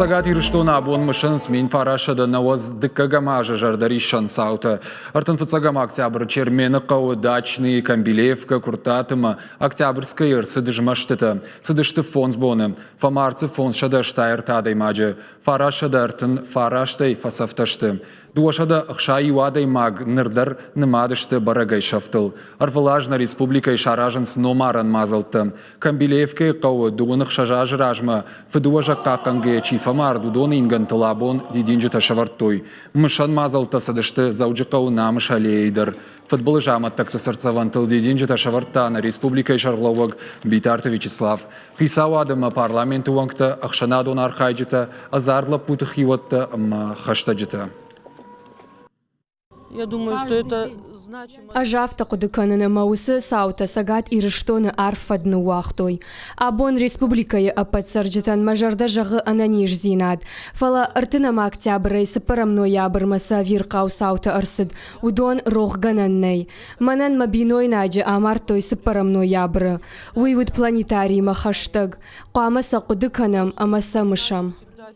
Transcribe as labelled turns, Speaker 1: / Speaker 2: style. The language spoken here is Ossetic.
Speaker 1: Цӕгат Ирыстоны абон мысынц 1990 дыккӕгӕм азы зӕрдӕриссӕн цаутӕ. 35 октябры Чермены хъӕуы Дачныйы, Камбилеевкӕ, Куырттаты ӕмӕ Октябрьскӕйы ӕрцыд змӕстытӕ. Цыдысты фондз боны. Фӕмард дзы 563 адӕймаджы. 939-ӕй фӕцӕфтӕ сты. 261 адӕймаг ныр дӕр нымад сты бӕрӕгӕй сӕфтыл. Ӕрвылаз нӕ республикӕйы саразынц номарӕн мадзӕлттӕ. Камбилеевкӕйы хъӕуы дыууын ӕхсӕз азы размӕ фыдыуӕзӕг хъахъхъӕнгӕйӕ чи фӕмард, уыдоны ингӕнтыл абон дидинджытӕ сӕвӕрдтой. Мысӕн мадзӕлттӕ цыдысты Дзӕуджыхъӕуы Намысы аллейӕйы дӕр. Фыдбылызы амӕттӕгты цыртдзӕвӕнтыл дидинджытӕ сӕвӕрдта нӕ республикӕйы сӕргълӕууӕг Битарты Вячеслав. Хицауад ӕмӕ парламенты уӕнгтӕ, ӕхсӕнадон архайджытӕ, ӕдзард лӕппуты хиуӕттӕ ӕмӕ хӕстӕджытӕ.
Speaker 2: Я думаю, что это
Speaker 3: Ӕз афтӕ хъуыды кӕнын, ӕмӕ уыцы цаутӕ Цӕгат Ирыстоны арф фӕд ныууагътой. Абон республикӕйы ӕппӕт цӕрджытӕн мӕ зӕрдӕ зӕгъы ӕнӕниздзинад. Фӕлӕ ӕртынӕм октябрӕй цыппӕрӕм ноябрмӕ цы ӕвирхъау цаутӕ ӕрцыд, уыдон рохгӕнӕн нӕй. Мӕнӕн мӕ бинойнаджы амардтой цыппӕрӕм ноябры. Уый уыд планетариимӕ хӕстӕг. Хъуамӕ сӕ хъуыды кӕнӕм ӕмӕ сӕ мысӕм.